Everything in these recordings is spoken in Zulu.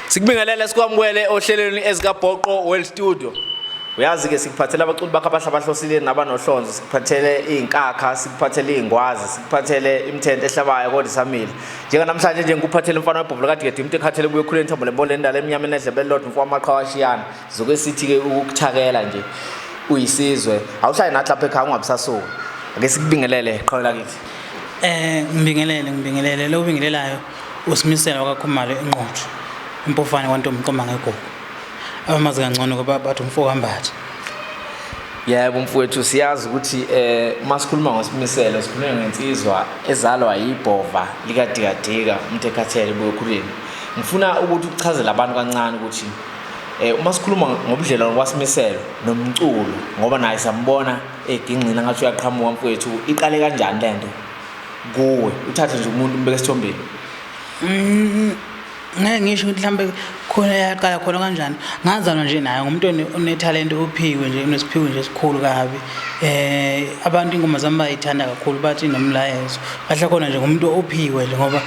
Sikubingelele sikwamukele ohlelweni ezikaBhoqo World Studio. Uyazi ke sikuphathele abaculi bakho abahle abahlosile nabanohlonzo, sikuphathele izinkakha, sikuphathele izingwazi, sikuphathele imithente ehlabayo kodwa isamile. Njenganamhlanje nje ngikuphathele umfana webhovu kade kade umuntu ekhathele kuye ekhuleni ithambo lembolo endala emnyama enedlebe elilodwa umfo wamaqhawashiyana. Sizoke sithi ke ukukuthakela nje uyisizwe. Awuhlale nathi lapha ekhaya ungabisasuka. Ake sikubingelele qhawe lakithi. Ngibingelele ngibingelele lo ubingelelayo uSimisela wakaKhumalo eNquthu impofane kwantombi qoma ngegugu. Abamazi kangcono ngoba bathi umfo kaMbatha. Yebo mfowethu, siyazi ukuthi uma sikhuluma ngoSimiselo sikhuluma ngensizwa ezalwa yibhova likadikadika umuntu ekhathele buyekhuleni. Ngifuna ukuthi uchazele abantu kancane ukuthi uma sikhuluma ngobudlelwano kwaSimiselo nomculo, ngoba naye siyambona egingqina ngathi uyaqhamuka mfowethu, iqale kanjani lento kuwe? Uthathe nje umuntu umbeke esithombeni. Ngeke ngisho ukuthi mhlambe khona yaqala khona kanjani. Ngazalwa nje naye ngumuntu onethalente, uphiwe nje, unesiphiwo nje esikhulu kabi. Abantu ingoma zami bayithanda kakhulu, bathi nomlayezo. Kahle khona nje ngumuntu ophiwe nje, ngoba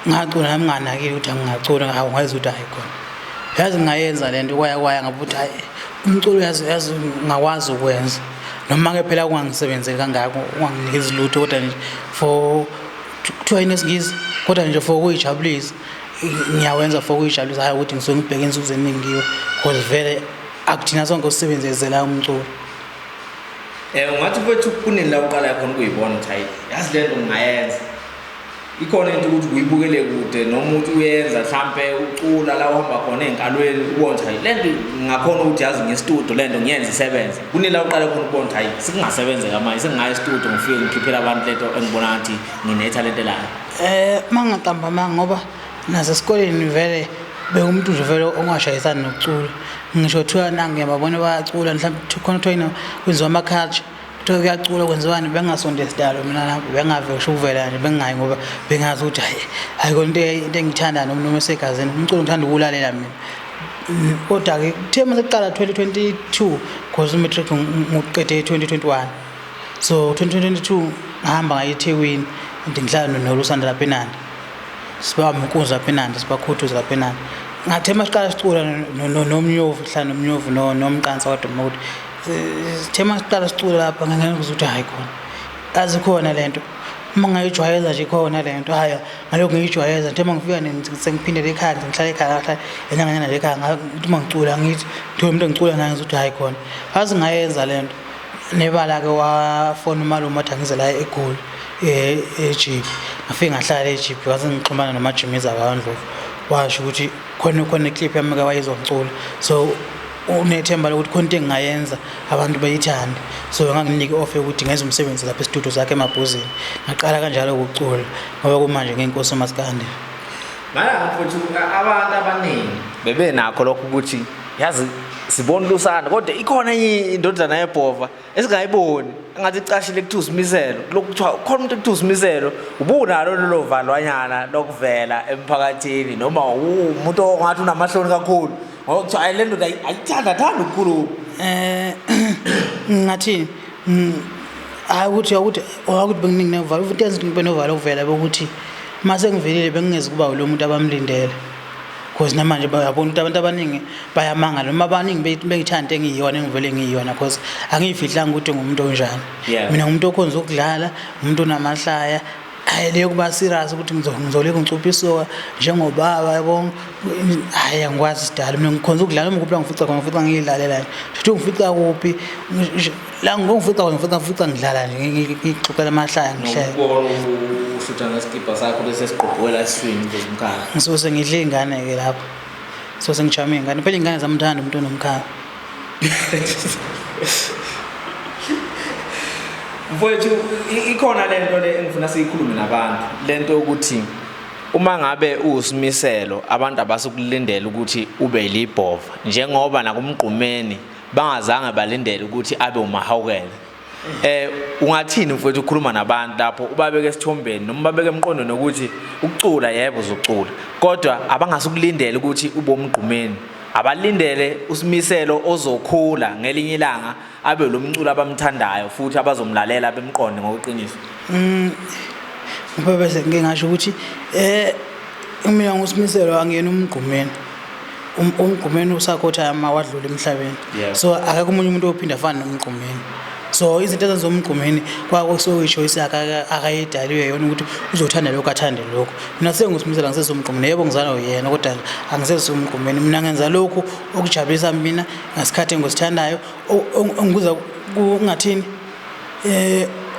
ngacula nami nganakile ukuthi angingacula, hawu ngazi ukuthi hayi khona. Yazi ngayenza lento kwaya kwaya ngabe ukuthi hayi umculo yazi yazi ngakwazi ukwenza. Noma ke phela kungangisebenzeli kangako, unganginikezi lutho, kodwa nje for kuthiwa yini esiNgisi, kodwa nje for ukuyijabulisa ngiyawenza, for ukuyijabulisa, hayi ukuthi ngisuke ngibheke inzuzo eningi kiwo, because vele akuthina sonke osisebenzezela umculo. Ungathi mfowethu kunini la uqala khona ukuyibona ukuthi hayi yazi lento ngingayenza? Ikhona into ukuthi uyibukele kude noma ukuthi uyenza mhlampe ucula la uhamba khona ey'nkalweni ubone ukuthi hayi lento ngingakhona ukuthi yazi ngestudio lento ngiyenze isebenze. Kunini la uqale khona ukubona ukuthi hayi sekungasebenzeka manje, sengingaya estudio ngifike ngikhiphele abantu lento engibona ngathi nginethalente layo? Mangingaqamba amanga, ngoba nasesikoleni vele bekumuntu nje vele ongashayisani nokucula. Ngisho kuthiwa nangu ngiyababona bayacula, mhlawumbe khona kuthiwa yini kwenziwa ama-culture, kuthiwa kuyacula kwenziwani, bengingasonde sidalo mina lapho, bengingave ngisho ukuvela nje, bengingayi ngoba bengazi ukuthi hayi ayikho into engiyithandayo noma esegazini. Umculo ngithanda ukuwulalela mina. Kodwa-ke kuthe uma sekuqala 2022, because u-matric ngiqede 2021, so 2022 ngahamba ngaye eThekwini, and ngihlala noLusanda lapha eNanda, sibamba inkunzi lapha eNanda, sibakhuthuza lapha eNanda. Ngathe uma siqala sicula noMnyovu, sihlala noMnyovu noMqansa kwaDuma, ukuthi sithe uma siqala sicula lapha ngangizwa ukuthi hhayi khona azikhona lento, uma ngayijwayeza nje ikhona lento, hhayi ngalokhu ngiyijwayeza. Nje uma ngifika sengiphindele ekhaya, ngihlala ekhaya kahle enyanganyana nje ekhaya, ngathi uma ngicula ngithi ngithole umuntu engicula naye, ngithi hhayi khona azi ngayenza lento. Nebala-ke wafona umalume wathi angize la eGoli eJipi, ngafike ngahlala eJipi, ngase ngixhumana noMajimiza kaNdlovu, washo ukuthi khona khona iclip yami ke wayezongicula, so unethemba lokuthi khona into engingayenza abantu bayithande, so nganginika i-offer yokuthi ngenze umsebenzi lapha estudio zakhe eMabhuzini. Ngaqala kanjalo ukucula, ngoba kumanje ngiyinkosi uMaskandi. Ngala mfowethu, abantu abaningi bebenakho lokho ukuthi yazi sibona uLusanda, kodwa ikhona enye indodana yebhova esingayiboni engathi icashile kuthiwa uSimiselo. Lokhu kuthiwa khona umuntu ekuthiwa uSimiselo, ubunalo lolo valwanyana lokuvela emphakathini noma umuntu ongathi unamahloni kakhulu, ngoba kuthiwa hayi le ndoda ayithanda thanda ukukhuluma? Ngathi hayi ukuthi benginingi nevalo, into yenza ukuthi ngibe novalo okuvela bokuthi uma sengivelile bengingezi kuba lo muntu abamlindele, because namanje bayabona ukuthi abantu abaningi bayamangala, noma abaningi bengithanda engiyiyona, engivele ngiyiyona, because angiyifihlanga ukuthi ngumuntu onjani. Mina ngumuntu okhonza ukudlala, umuntu onamahlaya, hayi leyo kuba serious ukuthi ngizoleka ngicupha isoka njengobaba yabo, hayi angikwazi sidala. Mina ngikhonza ukudlala, uma kuphi la ngifica khona, ngifica ngiyidlalela nje, futhi ngifica kuphi la ngifica khona, ngifica ngidlala nje, ngixoxela amahlaya, ngihleke. Nokubona ushutha ngesikibha sakho bese sigqobhokela esiswini nje umkhaya. Ngisuke sengidle ingane-ke lapho, so sengijame ingane phela, ingane zamthanda umuntu onomkhaya. Mfowethu, ikhona lento le engifuna siyikhulume nabantu, lento yokuthi uma ngabe uwuSimiselo abantu abasukulindela ukuthi ube libhova, njengoba nakuMgqumeni bangazange balindele ukuthi abe umahawukele. Ungathini mfowethu ukukhuluma nabantu lapho, ubabeke esithombeni noma ubabeke emqondweni ukuthi ukucula yebo uzocula, kodwa abangasukulindela ukuthi ube uMgqumeni, abalindele uSimiselo ozokhula ngelinye ilanga abe lo mculo abamthandayo futhi abazomlalela bemqonde ngokweqiniso? Ngoba bese ngike ngasho ukuthi Mina nguSimiselo, angiyena uMgqumeni. UMgqumeni usakhotha wadlula emhlabeni. So akekho omunye umuntu ophinda afane noMgqumeni. So izinto ezenziwa uMgqumeni kwakusuke yakhe akayidaliwe yona ukuthi uzothanda lokhu athande lokhu. Mina senguSimiselo, angisesumgqumeni. Yebo, ngizalwa uyena, kodwa angisesumgqumeni. Mina ngenza lokhu okujabulisa mina ngasikhathi engisithandayo, engikuza kungathini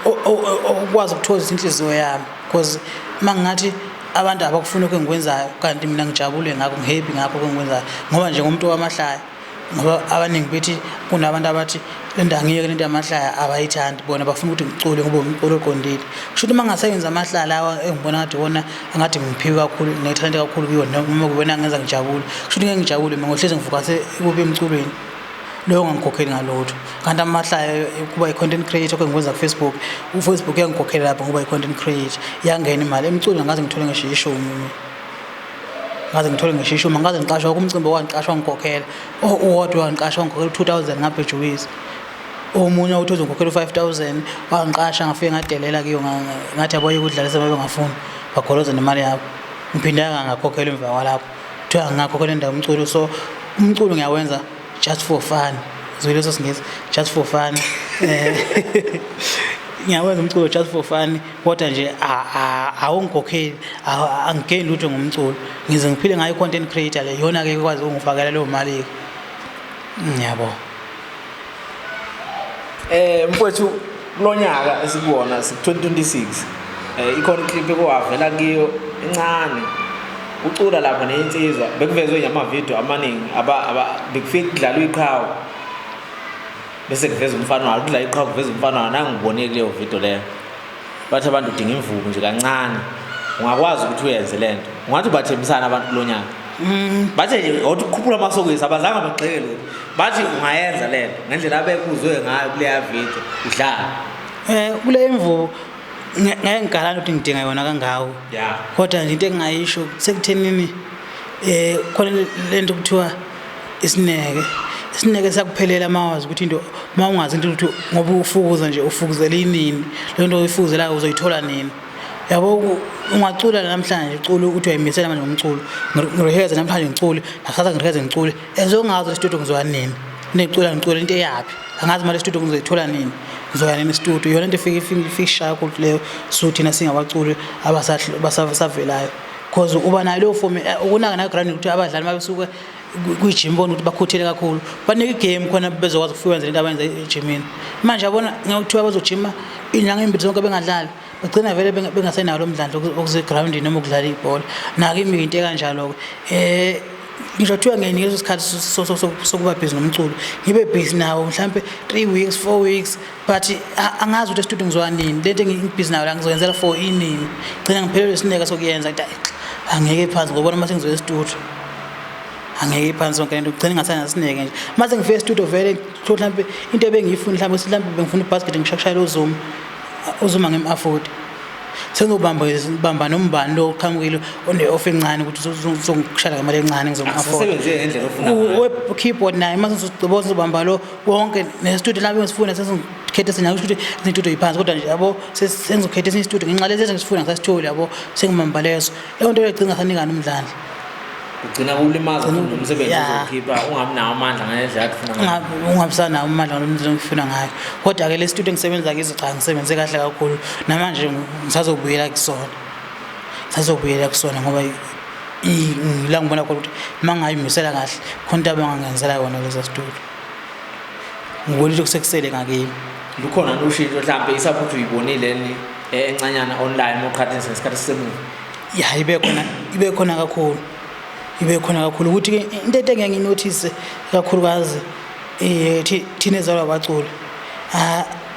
okwazi ukuthokozisa inhliziyo yami, because uma ngingathi abantu abakufuni lokhu engikwenzayo kanti mina ngijabule ngakho, ngi-happy ngakho engikwenzayo, ngoba njengomuntu wamahlaya, ngoba abaningi bethi kunabantu abathi le nto angiyeke, lento yamahlaya abayithandi bona, bafuna ukuthi ngicule ngoba umculo oqondile. Kusho ukuthi uma ngasebenza amahlaya lawa engibona ngathi wona angathi ngiphiwe kakhulu, nginethalente kakhulu kuyo, noma kubona ngenza ngijabule, kusho ukuthi ngeke ngijabule mina ngohlezi ngifocuse kuphi? Emculweni loyo ongangikhokheli ngalutho. Kanti amahlaya, kuba i-content creator engikwenza ku-Facebook, u-Facebook uyangikhokhela lapho ngoba i-content creator iyangena imali. Emculweni angaze ngithole ngisho ishumi mina, ngaze ngithole ngisho ishumi, angaze ngiqashwa kumcimbi owangiqashwa ngikhokhela owodwa, wangiqasha wangikhokhela u-2000 ngabhejuwisa. Omunye uthi uzongikhokhela u-5000, wangiqasha, ngafike ngadelela kiyo, ngathi yabo ukudlalisa, babengafuni, bagoloza nemali yabo. Ngiphindanga ngakhokhelwa emva kwalapho, kuthiwa ngingakhokhela indawo umculo. So umculo ngiyawenza just for fun, zwile leso siNgisi, just for fun. Ngiyawenza umculo just for fun, kodwa nje awungikhokheli, angigeni lutho ngomculo. Ngize ngiphile ngayo i-content creator le, iyona-ke ikwazi ukungifakela leyo mali-ke, ngiyabo. Mfowethu, kulonyaka esikuwona, siku 2026, ikhona iclip ekwavela kiyo encane ucula lapha neyinsizwa, bekuvezwe nje ama-video amaningi aba bekufike kudlalwa iqhawe bese kuveza umfana walo, kudlala iqhawe kuveza umfana walo. Nangibonile kuleyo video leyo, bathi abantu udinga imvubu nje kancane, ungakwazi ukuthi uyenze lento. Ungathi ubathembisana abantu kulonyaka? Bathe nje othi ukukhuphula amasokisi, abazange bagxeke lutho, bathi ungayenza lento ngendlela abekuzwe ngayo kuleya video udlala. Kule imvubu ngeke ngigalane ukuthi ngidinga yona kangako. Kodwa nje into engingayisho sekuthenini, khona lento kuthiwa isineke, isineke siyakuphelela uma wazi ukuthi into, uma ungazi into ukuthi ngoba ufukuza nje ufukuzela inini, leyo nto oyifukuzelayo uzoyithola nini, yabo. Ungacula namhlanje, ucule ukuthi uyayimisela manje ngomculo, ngirehearse namhlanje ngicule, nakusasa ngirehearse ngicule, ezongazi isitudio ngizoya nini, necula ngicula into eyaphi, angazi mali isitudio ngizoyithola nini, ngizoya nini isitudio. Yona into efike ifike ishaya kakhulu leyo. So thina singabaculi abasavelayo, cause uba nayo leyo form, ukunaka nayo ground ukuthi abadlali uma besuke kwi-gym bona ukuthi bakhuthele kakhulu, banike igame khona bezokwazi ukufika benze into abayenza ejimini. Manje yabona ngekuthiwa bazojima iy'nyanga ey'mbili zonke bengadlali, bagcina vele bengasenawo lo mdlandla wokuza egrawundini noma ukudlala ibhola. Nakimi into ekanjalo-ke, ngisho kuthiwa ngiyanikeza isikhathi sokuba busy nomculo, ngibe busy nawo mhlampe 3 weeks, 4 weeks, but angazi ukuthi estudio ngizoya nini, lento engibhizi nayo la ngizoyenzela for inini. Gcina ngiphelelwe isineke sokuyenza, ngithi, "Ayi, angeke phansi ngobona uma sengizoya estudio, angeke phansi yonke lento." Gcina ngingasenasineke nje uma sengifika estudio vele kuthiwa mhlampe into ebengiyifuna, mhlampe bengifuna ibasket, ngishayela uZuma, uZuma ngim-afford, sengizobamba bamba nombani lo oqhamukile one-off encane ukuthi uzongishaya ngemali encane, ngizom-afford. Akusebenze ngendlela ofuna ngayo. We-keyboard naye uma sizobamba lo wonke nestudio lapho ngisifuna sengikhethe esinye, kusho ukuthi izintudio yiphansi, kodwa nje yabo sengizokhetha esinye istudio ngenxa lezi engisifuna ngisasitholi, yabo, sengibamba leso leyo nto leyo, gcina ngasanikani umdlandla. Ugcina kulimaza futhi nomsebenzi ozokhipha ungabi nawo amandla ngalendlela akufuna ngayo. Ungabisanawo amandla ngalo ndlela engifuna ngayo. Kodwa-ke le studio engisebenza kiso, cha, ngisebenze kahle kakhulu. Namanje ngisazobuyela kusona, ngisazobuyela kusona, ngoba la ngibona khona ukuthi uma ngingayimisela kahle khona into abangangenzela yona leso studio, ngibona ukuthi kusekusele ngakimi. Lukhona lushintsho mhlampe, i-support uyibonile ni encanyana online uma uqhathanisa nesikhathi esisemuva? Ya, ibe khona, ibe khona kakhulu, ibe khona kakhulu. Ukuthi-ke into engeke nginothise kakhulukazi, thina ezalwa abaculi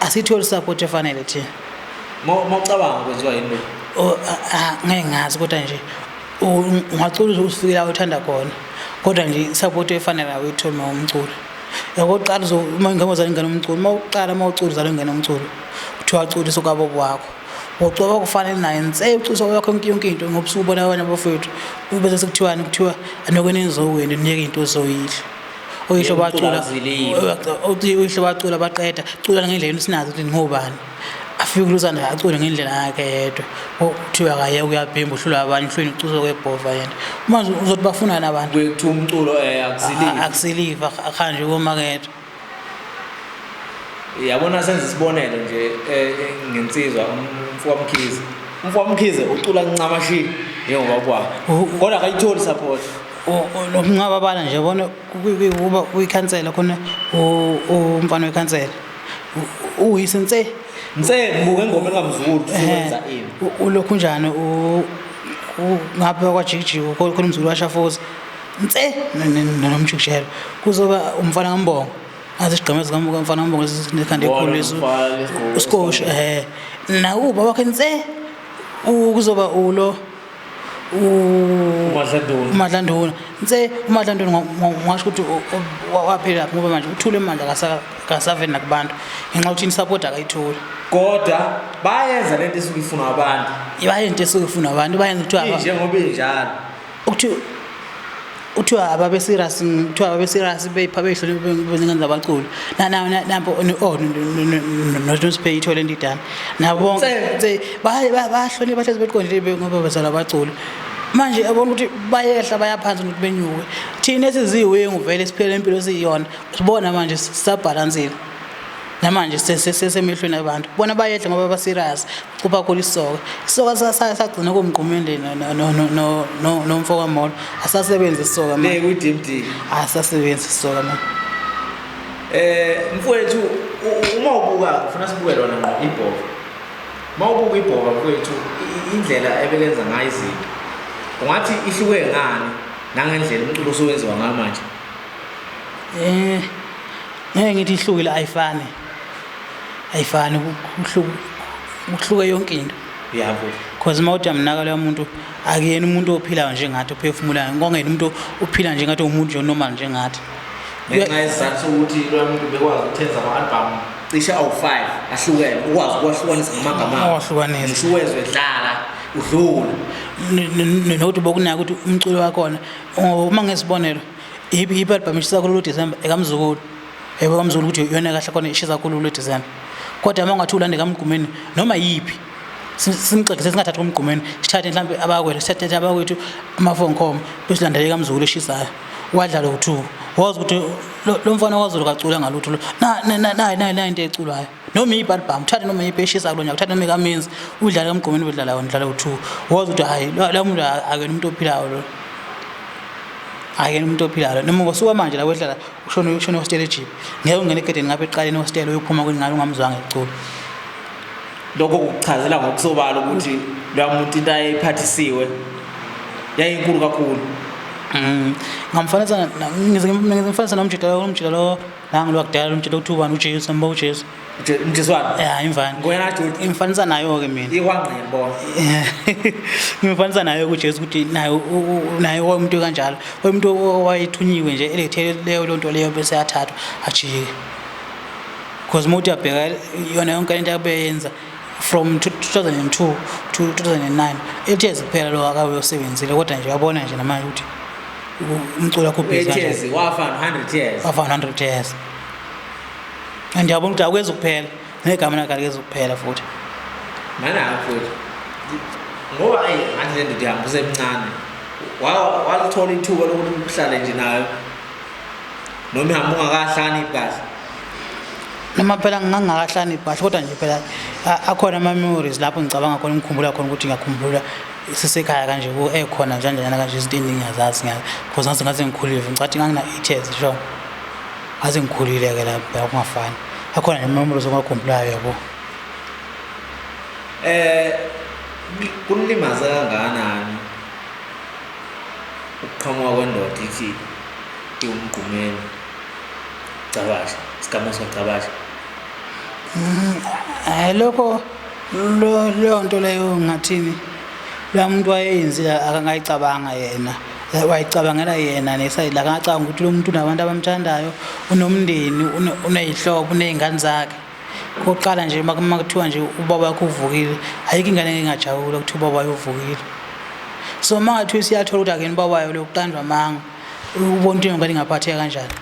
asitholi support efanele thina. Uma ucabanga kwenziwa yini lokhu? Ngeke ngazi, kodwa nje ungacula uze ufike la uthanda khona, kodwa nje i-support efanele awuyitholi uma umculo. Okokuqala, uma ingane uzala ingane umculo, uma uqala uma ucula uzala ingane umculo, kuthiwa culisa kwabo kwakho ucoba kufanele naye nse uculisa kwakho yonke yonke into, ngoba usubona abanye abafowethu, bese sekuthiwani? Kuthiwa anokwe nizowena niyeke into ozoyidla oyihlo Yebo, bacula umculo awuzilile. Oyihlo bacula baqeda, cula ngendlela esinazo ukuthi ngobani. Afike uLusanda acule ngendlela yakhe yedwa. Kuthiwa akayeke uyabhimba uhlula abanye uhlweni ucuso kwebhova yena. Manje uzothi bafunani abantu? Kuthiwa umculo akusiliva. Akusiliva akuhanjwe komakethe. Yabona senza isibonelo nje ngensizwa umfo kaMkhize. Umfo kaMkhize ucula ncamashi njengoba kwakhe. Kodwa akayitholi support. Lo mncababala nje yabona kuba kuyikhansela khona umfana wekhansela. Uyise nse. Nse mbuke engoma engamzukulu usuwenza ini. Ulokhu njani ngapha kwaJikijiki khona umzukulu washafuza. Nse nomjikijelo. Kuzoba umfana kaMbongo. Ngathi isigqemeza kamfana kaMbongo lesinekhanda ekhulu lesu. Usikosho nakuba wakhe nse kuzoba ulo uMadlanduna. uMadlanduna nse uMadlanduna ngasho ukuthi waphela lapho ngoba manje uthule manje akasaveli nakubantu ngenxa yokuthi support akayitholi. Kodwa bayenza lento esuke ifunwa abantu. Bayenza into esuke ifunwa abantu, bayenza kuthiwa njengoba injalo. Ukuthi kuthiwa ababe serious, kuthiwa ababe serious beyipha behlule bezingane zabaculi. Na na nampo oh noSiphe ithole into idana. Nabo bonke bayahlonipha bahlezi beqondile ngoba bezala abaculi. Manje yabona ukuthi bayehla bayaphansi ukuthi benyuke. Thina esiziwengu vele siphele impilo esiyiyona. Sibona manje sisabhalansile. Namanje sesemehlweni abantu. Bona bayehla ngoba ba serious. Kuba khona isisoka. Isisoka sagcina kumgqumende no nomfo kaMolo. Asasebenzi isisoka manje. Le kwi-DMD. Asasebenzi isisoka manje. Mfowethu uma ubuka ufuna sibuke lona ngqo ibhova. Uma ubuka ibhova mfowethu indlela ebelenza ngayo izinto. Ungathi ihluke ngani nangendlela umculo osuwenziwa ngayo manje? Ngeke ngithi ihlukile, ayifani. Ayifani, kuhluke yonke into. Yabo. Because uma uthi amnaka loya muntu akuyena umuntu ophilayo njengathi ophefumulayo, ngongena umuntu ophila njengathi umuntu nje normal njengathi. Ngenxa yesizathu sokuthi loya muntu bekwazi ukuthenza ama-album cishe awu-5 ahlukene, ukwazi ukuwahlukanisa ngamagama. Awahlukanisa. Ngisho uwezwe dlala udlula. Nokuthi bokunaka ukuthi umculo wakhona uma ngesibonelo iphi album ishisa kakhulu December ekamzukulu. Yebo kamzukulu ukuthi iyona kahle khona ishisa kakhulu December. Kodwa uma ungathi ulande kaMgqumeni noma yiphi simxegise singathathi uMgqumeni sithathe mhlambe abakwethu sithathe abakwethu amafonkhoma bese silandele kaMzukulu eshisayo wadlala u2 wazi ukuthi lo mfana waZulu kacula ngalutho lo na into eculwayo noma iyiphi album uthathe noma iyiphi eshisa kulo nyaka uthathe noma ekaMinzi udlale kaMgqumeni udlala wona udlala u2 wazi ukuthi hayi lo muntu akena umuntu ophilayo lo akena umuntu ophilayo noma ngosuka manje la wedlala ushone hostel eJip ngeke ungene egedeni ngapha eqaleni hostel uyophuma kwingane ungamzwanga ecula. Lokho kuchazela ngokusobala ukuthi lo muntu into ayiphathisiwe yayinkulu kakhulu. Ngamfanisa ngizimfanisa nomjita umjita lo nangu lwakudala umjita okuthiwa ubani uJesu noma uJesu. Mjiswana. Yeah, imvana. Ngoyena Jude. Ngimfanisa nayo ke mina. Ikwangqini bona. Ngimfanisa nayo kuJesu ukuthi naye naye umuntu kanjalo. Umuntu owayethunyiwe nje elethe leyo lonto leyo bese yathathwa ajike. Because umuntu uyabheka yona yonke into abeyenza from 2002 to 2009 8 years kuphela lo akabe usebenzile kodwa nje uyabona nje namanje ukuthi umculo wakho ubhizi 8 years wafa 100 years. Wafa 100 years. And yabona ukuthi akwenzi kuphela negama lakhe alikezukuphela futhi. Mana futhi. Ngoba ayi ngathi le ndoda ihamba usemncane. Walithola ithuba lokuthi uhlale nje nayo. Noma ihamba ungakahlani kahle. Noma phela ngangakahlani kahle kodwa nje phela akhona ama memories lapho ngicabanga khona ngikhumbula khona ukuthi ngiyakhumbula sisekhaya kanje ku ekhona nje njena kanje izinto engingazazi ngazi because ngaze ngikhulile ngicathi ngangina 8 years sure. Ngaze ngikhulile ke lapha kungafani. Akhona nje memories ongakhumbulayo yabo. Kulimaza kangakanani ukuqhamuka kwendoda ithi iwumgqumeni Gcabashe, isigaba sikaGcabashe? Lokho leyo nto leyo ngathini la muntu wayeyenzile akangayicabanga yena. Wayicabangela yena nesayidi la akangacabanga ukuthi lo muntu unabantu abamthandayo, unomndeni, uney'hlobo, uney'ngane zakhe. Kokuqala nje uma kuthiwa nje ubaba wakho uvukile, ayikho ingane engajabula ukuthi ubaba wayo uvukile. So uma ngathiwa isiyathola ukuthi akuyena ubaba wayo lo kuqanjwa amanga, ubona ukuthi ingane ingaphatheka kanjani.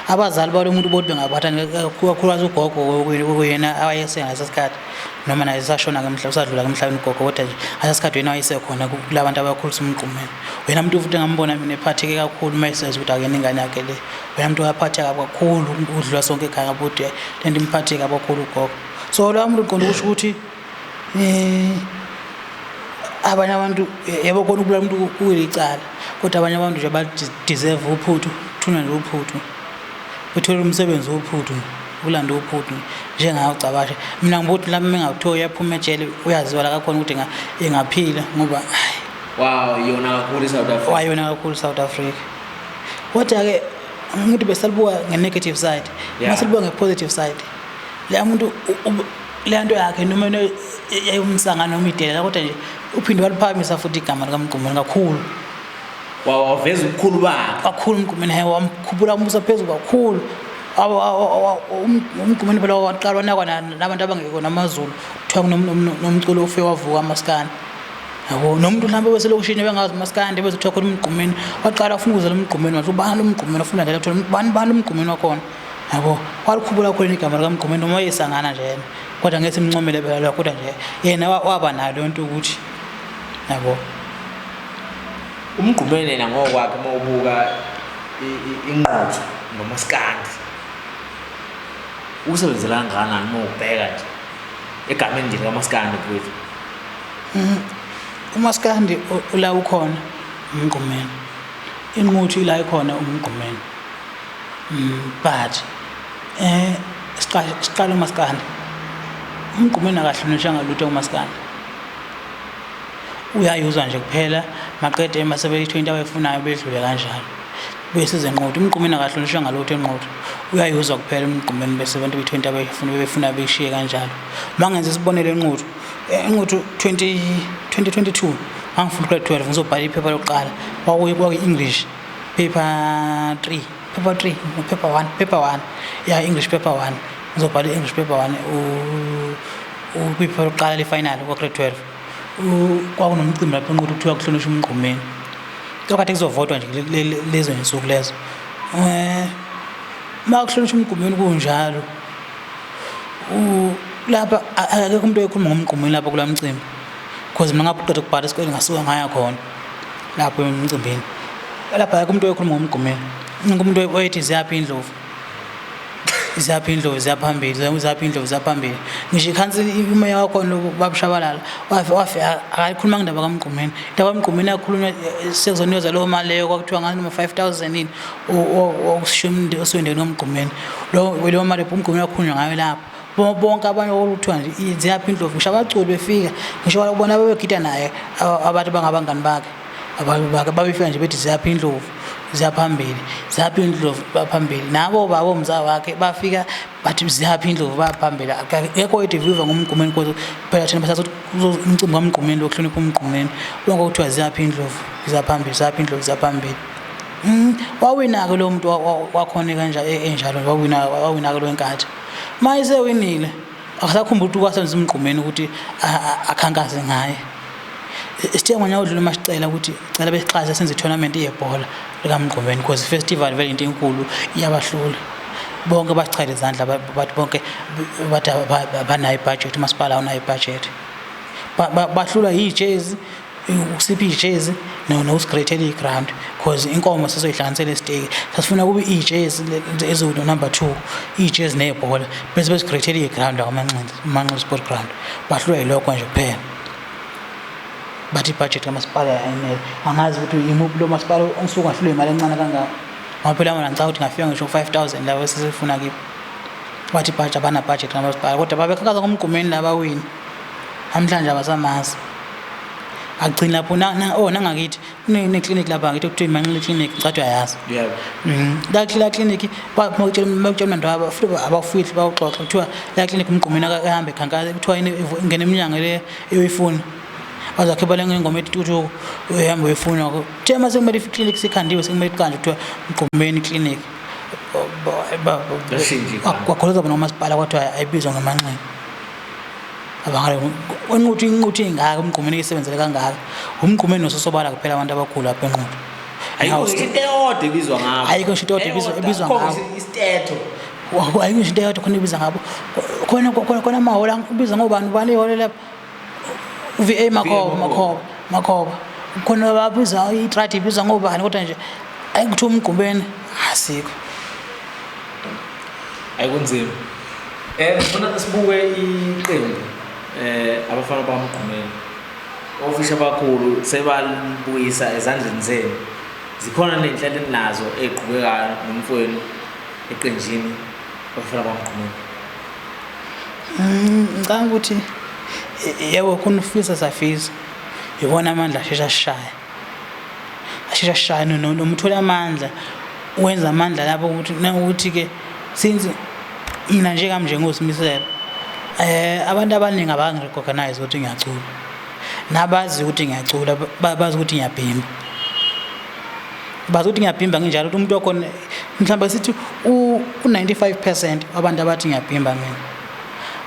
Abazali balo muntu bothi bengaphathani, kakhulukazi ugogo kuyena awayese ngaleso sikhathi. Noma naye sashona ke mhla usadlula ke emhlabeni ugogo, kodwa nje ngaleso sikhathi wena wayesekhona kulabantu abakhulisa uMgqumeni. Wena muntu futhi engambona mina ephatheke kakhulu uma esezwa ukuthi akuyena ingane yakhe le. Wena muntu waphatheka kakhulu ukudlula sonke ekhaya kabuti, lento imphatheke kakhulu ugogo. So loya muntu uqonda ukusho ukuthi abanye abantu, yebo khona ukubulala umuntu kuyicala, kodwa abanye abantu nje ba-deserve uphuthu, thunywa nje uphuthu, uthole umsebenzi wophuthu, ulande uphuthu njengawe Gcabashe. Mina ngibuthi mhlawumbe uma engakuthiwa uyaphuma ejele, uyaziwa la kakhona ukuthi engaphila ngoba hhayi. Wow, yona kakhulu i-South Africa. Wayona kakhulu i-South Africa. Kodwa-ke ngithi besalibuka nge-negative side, masilibuka nge-positive side, leya muntu leya nto yakhe noma yayumsangano noma idelela, kodwa nje uphinde waliphakamisa futhi igama likaMgqumeni kakhulu. Wawaveza ubukhulu bakhe kakhulu uMgqumeni, he wamkhuphula umbuso phezulu kakhulu. UMgqumeni phela waqala wanakwa nabantu abangekho namaZulu, kuthiwa kunomculo ofike wavuka amaskandi, yabo, nomuntu mhlawumbe beselokishini bengazi umaskandi, bese kuthiwa khona uMgqumeni, waqala afuna ukuzela uMgqumeni, wathi ubani lo Mgqumeni, afuna ndlela kuthiwa bani bani uMgqumeni wakhona, yabo. Walikhuphula kakhulu igama likaMgqumeni noma wayesangana nje yena, kodwa ngeke simncomele phela lokho, kodwa nje yena waba nayo leyo nto ukuthi, yabo. UMgqumeni yena ngokwakhe uma ubuka inqotho nomaskandi usebenzela kangakanani uma ubheka nje egameni nje likamaskandi mfowethu? Umaskandi ula ukhona uMgqumeni, inquthu ila ikhona uMgqumeni, but siqala umaskandi, uMgqumeni akahlonishwanga lutho kumaskandi, uyayuzwa nje kuphela, maqede mase beyithola into abayifunayo bedlule kanjalo. Besize enquthu, uMgqumeni akahlonishwa ngalutho enquthu, uyayuzwa kuphela uMgqumeni, bese abantu beyithola into abayifuna befuna beyishiye kanjalo. Uma ngenza isibonelo enquthu, enquthu 2022 ngangifunda grade 12, ngizobhala iphepha lokuqala, kwakuyi-English paper 3, paper 3 no paper 1, paper 1, yeah, English paper 1, ngizobhala i-English paper 1 kwiphepha lokuqala le-final kwa-grade 12. Kwakunomcimbi lapho enquthu kuthiwa kuhlonishwa uMgqumeni, kade kuzovotwa nje lezo nsuku lezo. Uma kuhlonishwa uMgqumeni kunjalo, lapha akekho umuntu oyekhuluma ngoMgqumeni lapho kula mcimbi, because mina ngaqeda ukubhala esikoleni ngasuka ngaya khona lapho emcimbini, lapha akekho umuntu oyekhuluma ngoMgqumeni. Umuntu oyethi ziyaphi indlovu, ziyaphi indlovu, ziyaphambili, ziyaphi indlovu, ziyaphambili. Ngisho ikhansili umeya wakhona babushabalala wafika akayikhuluma ngendaba kaMgqumeni. Indaba kaMgqumeni yakhulunywa sekuzonikeza leyo mali leyo kwakuthiwa ngathi noma 5000 yini okushiya osendeni kaMgqumeni. Leyo mali uMgqumeni wakhulunywa ngayo lapho. Bonke abanye okuthiwa nje ziyaphi indlovu, ngisho abaculi befika, ngisho bona bebegida naye abantu bangabangani bakhe, babefika nje bethi ziyaphi indlovu, ziyaphambili, ziyaphi indlovu, baphambili. Nabo babo umzala wakhe bafika bathi ziyaphi indlovu, baphambili. Akekho oyedwa ngoMgqumeni, because phela thina basathi umcimbi kaMgqumeni lokuhlonipha uMgqumeni, bonke kuthiwa ziyaphi indlovu, ziyaphambili, ziyaphi indlovu, ziyaphambili. Wawina-ke lo muntu wakhona enjalo, wawina-ke lo nkathi. Uma esewinile akasakhumbula ukuthi kwasebenzisa uMgqumeni ukuthi akhankase ngaye. Sithe ngonyaka odlule uma sicela ukuthi cela besixhase senze i-tournament yebhola likaMgqumeni, because i-festival vele into enkulu iyabahlula. Bonke basichayela izandla, bathi bonke bathi abanayo ibudget, umasipala awunayo ibudget. Bahlulwa yijezi, ukusipha ijezi nokusigreyithela i-ground, because inkomo sizoyihlanganisela esiteki. Sasifuna kube ijezi eziwu-number 2, ijezi nebhola, bese besigreyithela i-ground lakwaManxele, uManxele Sport Ground. Bahlulwa yilokho nje kuphela. Bathi ibudget kamasipala ayenele. Angazi ukuthi imuphi lo masipala osuke ungahlulwa imali encane kangaka. Ngoba phela mina ngicabanga ukuthi ngafika ngisho 5000 labo esifuna kibo. Bathi ibudget abana budget kamasipala, kodwa babekhankasa ngoMgqumeni laba wini. Namhlanje abasamazi. Agcina lapho oh nangakithi kune clinic lapha ngakithi okuthiwa iManxele Clinic, ngicathu uyayazi. Yebo. La clinic bakutshela mntu aba futhi abafihli bawuxoxa, kuthiwa la clinic uMgqumeni akahambe ekhankasa, kuthiwa ingena eminyango le eyoyifuna. Bazakhe bale ngengoma ethi tuthu uhambe uyifuna. Kuthe mase kumele i-clinic sikhandiwe sekumele iqanjwe kuthiwa Mgqumeni Clinic. Lashintsha igama. Kwakholeza bona umasipala kwathiwa ayibizwa ngeManxele. Abangale enquthu inquthu ingaka uMgqumeni isebenzele kangaka. UMgqumeni nososobala kuphela abantu abakhulu lapha enquthu. Ayikho ngisho into eyodwa ebizwa ngabo. Ayikho ngisho into eyodwa ebizwa Ayikho ngabo. ngisho isitetho. Ayikho ngisho into eyodwa khona ibiza ngabo. Khona khona khona amahhola ubiza ngobani ubani ihholo lapha, VA Makhoba, Makhoba, Makhoba. Khona babiza itradi ibizwa ngobani, kodwa nje ayikuthiwa uMgqumeni asikho. Ayikunzima. Ngifuna sibuke iqembu abafana baMgqumeni. Ofisha abakhulu sebalibuyisa ezandleni zenu. Zikhona ney'nhlelo eninazo ey'qhubekayo nomfowenu eqenjini abafana baMgqumeni? Ngicabanga ukuthi yebo, khona ufisa safisa. Iwona amandla asheshe asishaya. Asheshe asishaya noma uthole amandla, wenza amandla lapho ukuthi nangokuthi-ke since mina njengami nje nguSimiselo, abantu abaningi abangi-recognize ukuthi ngiyacula. Nabazi ukuthi ngiyacula bazi ukuthi ngiyabhimba. Bazi ukuthi ngiyabhimba nginjalo, ukuthi umuntu wakhona mhlawumbe sithi u-95% wabantu abathi ngiyabhimba mina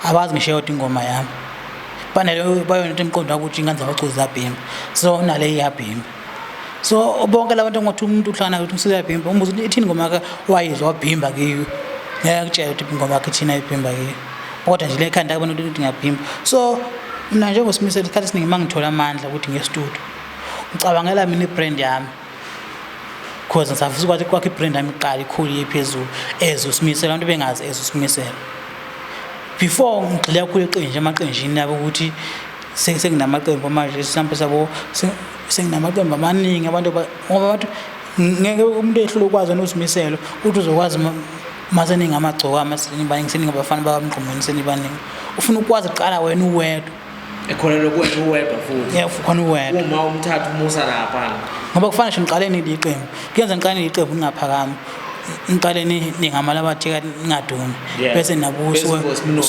abazi ngisho eyodwa ingoma yami. Banele bayona into emqondo wabo ukuthi ingane zabacuzi ziyabhimba, so nale iyabhimba. So bonke labantu engathi umuntu uhlangana ukuthi usuyabhimba, umbuzo ukuthi ithini ingoma yakhe wayizwa wabhimba kiyo, ngeke akutshele ukuthi ingoma yakhe ithini ayibhimba kiyo, kodwa nje le khanda akubona ukuthi ngiyabhimba. So mina njengoSimiselo isikhathi esiningi uma ngithola amandla ukuthi ngiye studio, ngicabangela mina i-brand yami, cause ngisafisa ukwathi kwakho i-brand yami iqala ikhule iye phezulu as uSimiselo, abantu bengazi as uSimiselo. Before ngigxile kakhulu eqenjini, emaqenjini yabo ukuthi senginamaqembu manje, mhlawumbe sabo senginamaqembu amaningi abantu, ngoba abantu ngeke umuntu ehlule ukwazi noSimiselo ukuthi uzokwazi mase ningamagcokama senibaningi, seningabafana bakaMgqumeni senibaningi, ufuna ukwazi kuqala wena uwedwa. Ekholelwa kuwena uwedwa futhi. Yeah, khona uwedwa. Uma umthatha umusa lapha. Ngoba kufana nje niqale niliqembu. Kuyenza niqale niliqembu ningaphakami. Niqale ningamala abathika ningadumi. Bese nabuso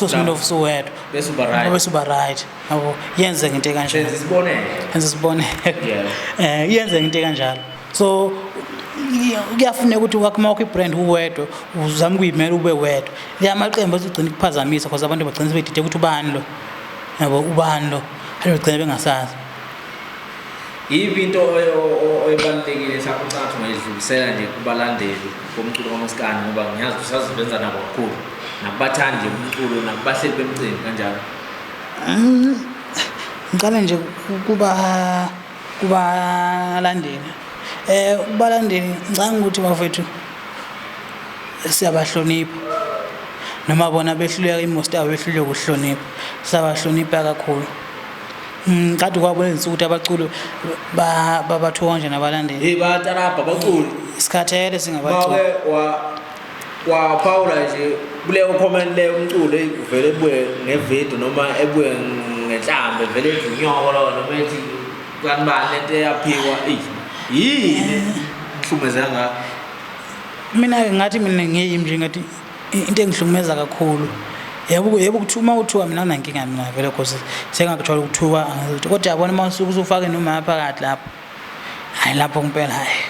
uSminoff usuwedwa. Bese uba right. Bese uba right. Yabo, yenzeka into ekanjalo. Senza isibonelo. Senza isibonelo. Yenzeka into ekanjalo. So kuyafuneka ukuthi wakhe uma wakho i-brand uwedwa, uzame ukuyimela ube wedwa. Le amaqembu azogcina ukuphazamisa because abantu bagcina sebedide ukuthi ubani lo. Yabo, ubani lo. Bagcina bengasazi. Yiphi into oyibalulekile mhlawumbe ucathi ungayidlulisela nje kubalandeli bomculo kaMaskandi, ngoba ngiyazi ukuthi usazobenza nabo kakhulu, nakubathandi nje bomculo, nakubahleli bemcimbi kanjalo? Ngiqale nje kubalandeli. Kubalandeli ngicabanga ukuthi bafethu siyabahlonipha, noma bona behluleka, imost yabo behluleka ukuhlonipha, siyabahlonipha kakhulu. Kade kwabona izinsuku ukuthi abaculi babathuka kanjani abalandeli. Hey, bayatarabha abaculi. Isikhathele singabaculi. Bake waphawula nje kuleyo comment leyo, umculo uvele ebuye ngevideo noma ebuye ngenhlambe, vele ethi unyoko lo, noma ethi kanti bani lento eyaphiwa, eyi yini ihlukumeze kangaka? Mina-ke ngathi mina ngiyimi nje ngathi into engihlukumeza kakhulu, yebo yebo, ukuthi uma uthuka mina anginankinga mina vele, cause sengakujwayela ukuthuka, kodwa yabona uma usuke usufake noma phakathi lapho, hhayi lapho ngempela, hhayi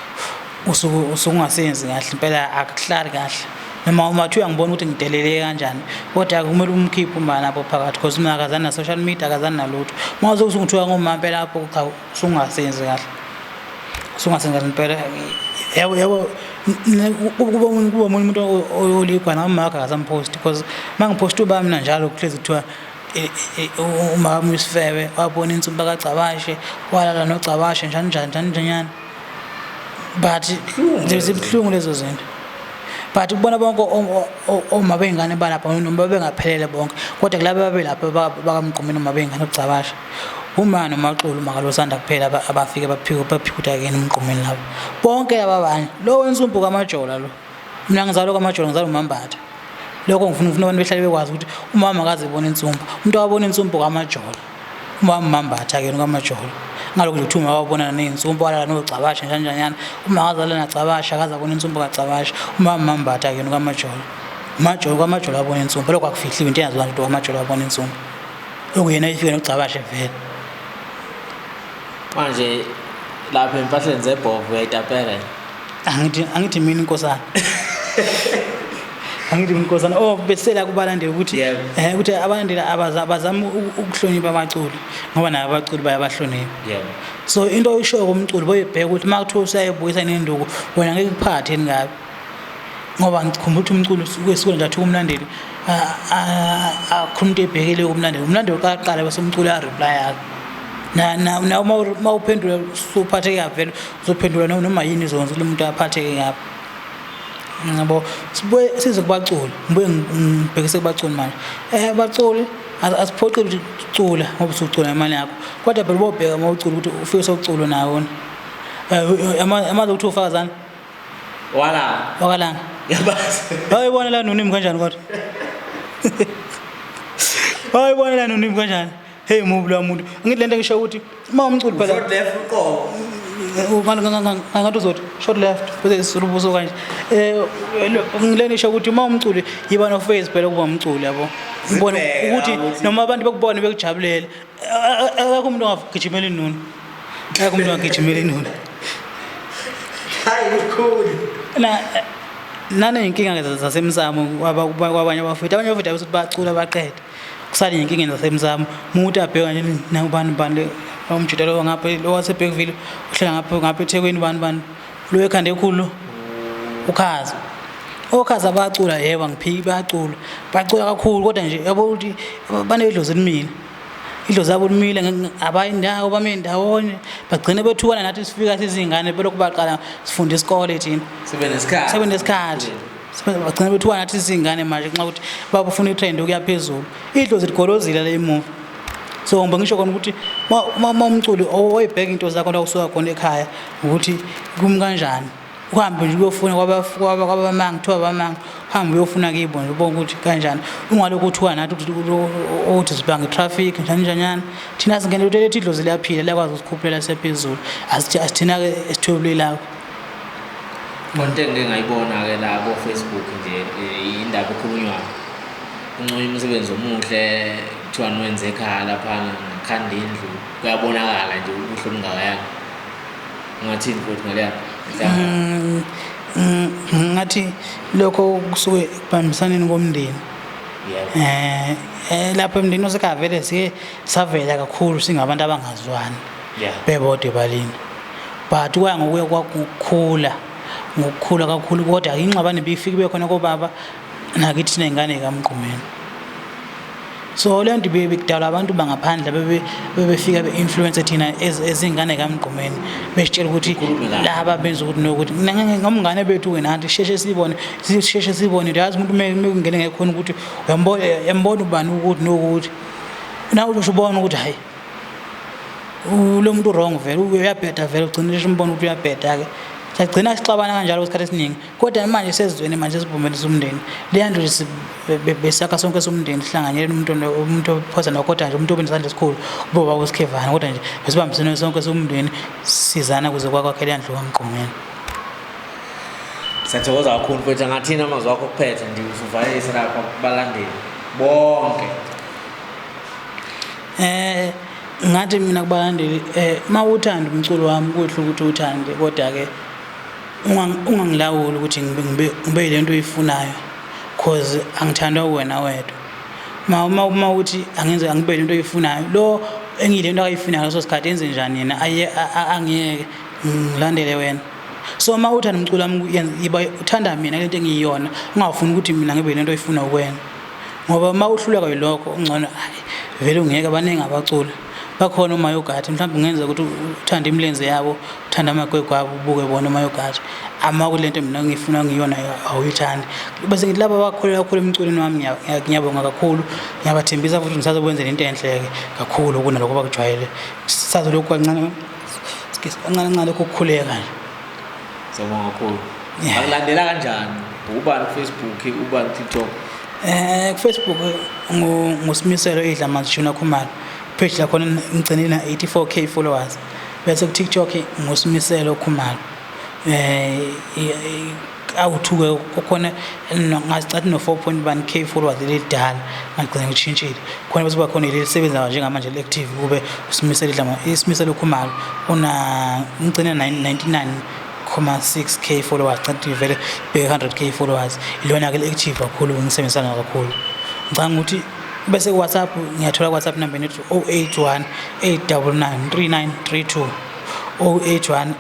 usuke ungasenzi kahle impela, akuhlali kahle. Noma uma kuthiwa ngibona ukuthi ngideleleke kanjani, kodwa kumele umkhiphe uma lapho phakathi, cause mina akazani na-social media, akazani nalutho. Uma usuke usungithuka ngoma impela lapho, cha usungasenzi kahle, usungasenzi kahle impela. Yebo yebo, kuba omunye umuntu oligwana, uma wakhe akasamposti, because uma ngiphosta uba mina njalo kuhlezi kuthiwa uma wami uyisifebe, wabona insumpa kaGcabashe, walala noGcabashe, njani njani njani njani, but zibuhlungu lezo zinto. But kubona bonke oma bey'ngane balapha, noma bengaphelele bonke, kodwa kulaba babelapha bakaMgqumeni, uma bey'ngane uGcabashe, uma noMaxulu uMakalosanda kuphela abafike baphike baphike ukuthi akuyena uMgqumeni labo bonke laba abanye. Lo wensumpu kaMajola lo, mina ngizalwa kwaMajola, ngizalwa uMambatha. Lokho ngifuna abantu behlale bekwazi ukuthi umama akaze ebone insumpu, umuntu owabona insumpu kaMajola umama uMambatha akuyena kaMajola. Ngalokho nje kuthiwa wabonana ney'nsumpu, walala noGcabashe njani njani, uma akazalala naGcabashe, akaze abona insumpu kaGcabashe, umama uMambatha akuyena kaMajola. Majola kwaMajola wabona insumpu, lokho akufihliwe, into eyaziwa nje ukuthi kwaMajola wabona insumpu, okuyena ifike noGcabashe vele. Manje lapha empahleni zebhovu uyayitapela? Angithi mina inkosana. Angithi mina inkosana. Oh, besela kubalandeli ukuthi ukuthi abalandeli abazama ukuhlonipha abaculi, ngoba nabo abaculi bayabahlonipha. So into oyishoyo kumculi boyibheka ukuthi uma kuthiwa usayibuyisa nenduku, wena ngeke kuphathe ngabe. Ngoba ngikhumbula ukuthi umculo usuke nje athi umlandeli akhuluma into ebhekele kumlandeli, umlandeli uqala bese umculo uyareply yakhe. Na na na uma uphendula usuphatheke kabi vele uzophendula noma yini izokwenza ukuthi umuntu aphatheke kabi. Yabo, sibuye size kubaculi, ngibuye ngibhekise kubaculi manje. Baculi asiphoqile ukuthi cula ngoba usucula imali yakho. Kodwa phela ubobheka uma ucula ukuthi ufike sokucula nawo. Amazi ukuthi ufakazana. Wala. Wakalanga. Yabazi. Bayibona la nonimi kanjani kodwa? Bayibona la nonimi kanjani? Hey mubi lo muntu. Ngithi lento ngisho ukuthi uma umculi phela Short left uqobo. Ngathi uzothi short left bese isula ubuso kanje. Ngilento ngisho ukuthi uma umculi yiba no face phela kuba umculi yabo. Ngibona Zibheke ukuthi ukuthi- noma abantu bekubone bekujabulela. Akekho umuntu ongagijimela inunu. Akekho umuntu ongagijimela inunu. Hayi lukhulu. Na naney'nkinga ke zasemsamo kwabanye abafowethu. Abanye abafowethu abesuthi bacula baqede. Kusale ney'nkingeni zasemsamo. Umuntu abheka nje nabani bani lo umjita lo ngapha lo waseBergville uhlala ngapha ngapha eThekwini bani bani. Lo ekhanda ekhulu ukhaza. Okhaza bayacula yebo angiphiki bayacula. Bacula kakhulu kodwa nje yabo ukuthi banedlozi elimile. Idlozi labo limile abayi ndawo bame ndawonye bagcine bethukana nathi sifika sizingane belokhu baqala sifunda isikole thina. Sibe nesikhathi. Sibe nesikhathi. Bagcine bethukana nathi sizingane manje nxa ukuthi babafuna itrend ukuya phezulu. Idlozi ligolozile le emuva. So ngibe ngisho khona ukuthi uma umculi oyibheka into zakho la usuka khona ekhaya ukuthi kumi kanjani. Uhambe nje uyofuna kwabamanga kuthiwa abamanga uhambe uyofuna kibo nje ubone ukuthi kanjani. Ungalokhu uthuka nathi ukuthi sibanga i-traffic njani njanyana. Thina singene ukuthi lethi idlozi liyaphila liyakwazi ukusikhuphulela siyaphezulu. Asithina-ke esithwebule lakho. Into engike ngayibona-ke la ko-Facebook nje indaba ekhulunywayo. Unconywa umsebenzi omuhle kuthiwa niwenze ekhaya laphana ngakhanda indlu kuyabonakala nje ubuhle obungakayani. Ungathini futhi ngaleya? Ngathi lokho kusuke ekubambisaneni komndeni. Lapho emndenini osekhaya vele sike savela kakhulu singabantu abangazwani. Bebodwa ebalini. But kwaya ngokuya kwakukhula, ngokukhula kakhulu kodwa ingxabano ibifika ibe khona kobaba nakithi thina ingane kaMgqumeni. So le nto ibikudala abantu bangaphandle bebefika be-influence thina ezingane kaMgqumeni besitshela ukuthi laba benza ukuthi nokuthi ngomngane bethu wena nathi sheshe sibone, sisheshe sibone. Yazi umuntu mekungene ngekhona ukuthi uyambona ubani ukuthi nokuthi nawe usho ubona ukuthi hayi lo muntu wrong vele uyabheda vele ugcina nje umbona ukuthi uyabheda ke. Sagcina sixabana kanjalo isikhathi esiningi kodwa manje sezizweni manje sivumelisa umndeni leya nto nje besakha sonke somndeni sihlanganyele umuntu ophosa nawo kodwa nje umuntu obenesandla esikhulu ube ubaba uSikhevana kodwa nje besibambisene sonke somndeni sizana kuze kwakwakhe leya ndlu kaMgqumeni. Siyathokoza kakhulu mfowethu, angathini amazwi akho okuphetha nje usuvalelise lapha kubalandeli bonke? Ngathi mina kubalandeli mawuthanda umculo wami kuhle ukuthi uthande kodwa ke ungangilawuli ukuthi ngibe lento oyifunayo cause angithandwa wena wedwa. Ma uthi angenze angibe lento oyifunayo lo engiyilento akayifunayo leso sikhathi enze njani yena aye angiyeke ngilandele wena. So ma uthanda umculo wami yiba uthanda mina lento engiyiyona ungafuni ukuthi mina ngibe lento oyifuna wena. Ngoba ma uhluleka yilokho ungcono hayi vele ungeke baningi abaculi. Bakhona uMayogathi mhlawumbe kungenzeka ukuthi uthande imilenze yabo uthande amagwegwe abo ubuke bona uMayogathi ama kulento mina ngifuna ngiyona awuyithandi. Bese ngithi laba abakholelwa kakhulu emculweni wami ngiyabonga kakhulu ngiyabathembisa futhi ngisazokwenzela into enhle ke kakhulu kunalokho abakujwayele. Sisazolokhu kancane kancane kancane lokhu kukhuleka nje. Siyabonga kakhulu. Akulandela kanjani? Ubani ku Facebook, ubani ku TikTok? Ku Facebook nguSimiselo Idlamanzi Junior Khumalo. Page la khona ngigcine na 84k followers. Bese ku TikTok nguSimiselo Khumalo. Awuthuke kukhona ngazicathi no 4.1k followers lelidala ngagcina ngishintshile. Khona bese kuba khona leli lisebenza njengamanje le-active kube uSimiselo Idlama, iSimiselo Khumalo una ngigcine 99.6k followers kanti vele bheke 100k followers. Ilona ke le-active kakhulu ngisebenzisana kakhulu. Ngicabanga ukuthi bese ku WhatsApp ngiyathola ku WhatsApp number ethi 081 899 3932, 081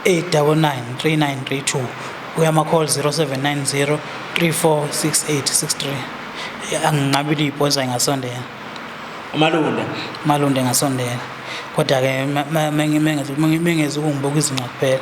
899 3932. Uyama-call 0790 346863. Anginqabile iy'ponsa ngingasondela. Umalunda. Malunde ngasondela, kodwa-ke mengeze ukungibuka izinqa kuphela.